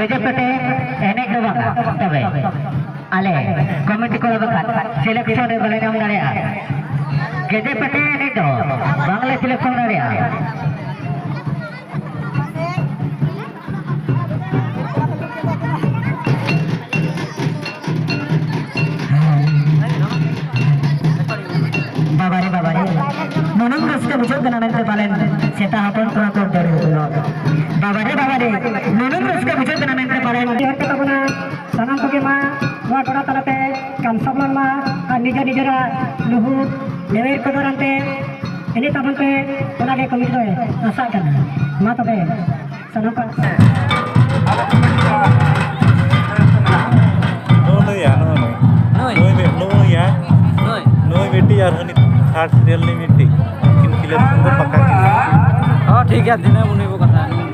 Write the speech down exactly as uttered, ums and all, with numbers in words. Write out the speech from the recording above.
ᱜᱮᱫᱮ ᱯᱮᱴᱮ ᱮᱱᱮᱡ ᱫᱚ ᱵᱟᱝ, ᱛᱚᱵᱮ ᱟᱞᱮ ᱠᱚᱢᱤᱴᱤ ᱠᱚᱲᱟ ᱵᱟᱠᱷᱟᱱ ᱥᱤᱞᱮᱠᱥᱚᱱ ᱨᱮ ᱵᱟᱞᱮ ᱧᱟᱢ ᱫᱟᱲᱮᱭᱟᱜᱼᱟ᱾ ᱜᱮᱫᱮ ᱯᱮᱴᱮ ᱮᱱᱮᱡ ᱫᱚ ᱵᱟᱝᱞᱮ ᱥᱤᱞᱮᱠᱥᱚᱱ ᱫᱟᱲᱮᱭᱟᱜᱼᱟ᱾ ᱵᱟᱵᱟᱨᱮ, ᱵᱟᱵᱟᱨᱮ, ᱱᱩᱱᱟᱹᱝ ᱨᱟᱹᱥᱠᱟᱹ ᱵᱩᱡᱷᱟᱹᱜ ᱠᱟᱱᱟ ᱢᱮᱱᱛᱮ ᱯᱟᱞᱮᱱ ᱥᱮᱛᱟ ᱦᱚᱯᱚᱱ ᱠᱚᱦᱚᱸ ᱠᱚ ᱫᱟᱹᱲ ᱩᱰᱩᱠᱚᱜ᱾ ᱵᱟᱵᱟᱨᱮ, ᱵᱟᱵᱟᱨᱮ, ᱱᱩᱱᱟᱹᱝ ᱨᱟᱹᱥᱠᱟᱹ ᱵᱩᱡᱷᱟᱹᱜ ᱠᱟᱱᱟ ᱢᱮᱱᱛᱮ ᱯᱟᱞᱮᱱ ᱩᱭᱦᱟᱹᱨ ᱠᱮᱫ ᱛᱟᱵᱚᱱᱟ᱾ ᱥᱟᱱᱟᱢ ᱠᱚᱜᱮ ᱢᱟ ᱱᱚᱣᱟ ᱴᱚᱞᱟ ᱛᱟᱞᱟᱛᱮ ᱠᱟᱢᱥᱟᱵᱞᱚᱱ ᱢᱟ ᱟᱨ ᱱᱤᱡᱮᱨ ᱱᱤᱡᱮᱨᱟᱜ ᱞᱩᱦᱩᱠ ᱞᱮᱣᱮᱨ ᱠᱚᱫᱚᱨ ᱟᱱᱛᱮ ᱮᱱᱮᱡ ᱛᱟᱵᱚᱱ ᱯᱮ, ᱚᱱᱟᱜᱮ ᱠᱚᱢᱤᱴᱤ ᱫᱚᱭ ᱟᱥᱟᱜ ᱠᱟᱱᱟ᱾ ᱢᱟ ᱛᱚᱵᱮ ᱥᱟᱱᱟᱢ ᱠᱚ᱾ ᱱᱩᱭᱟ, ᱱᱩᱭ᱾ ᱱᱩᱭ᱾ ᱱᱩᱭ ᱢᱤ-, ᱱᱩᱭᱟ᱾ ᱱᱩᱭ᱾ ᱱᱩᱭ ᱢᱤᱫᱴᱤᱡ ᱟᱨ ᱦᱟᱹᱱᱤ ᱛᱷᱟᱨᱰ ᱥᱤᱨᱤᱭᱟᱞ ᱨᱤᱱᱤᱡ ᱢᱤᱫᱴᱤᱡ᱾ ᱩᱱᱠᱤᱱ ᱥᱤᱞᱮᱠᱥᱚᱱ ᱫᱚ ᱯᱟᱠᱟ ᱜᱮᱭᱟ᱾ ᱦᱚᱸ, ᱴᱷᱤᱠ ᱜᱮᱭᱟ, ᱫᱷᱤᱱᱟᱹᱝ ᱩᱱᱤ ᱵᱚ ᱠᱟᱛᱷᱟᱜᱼᱟ᱾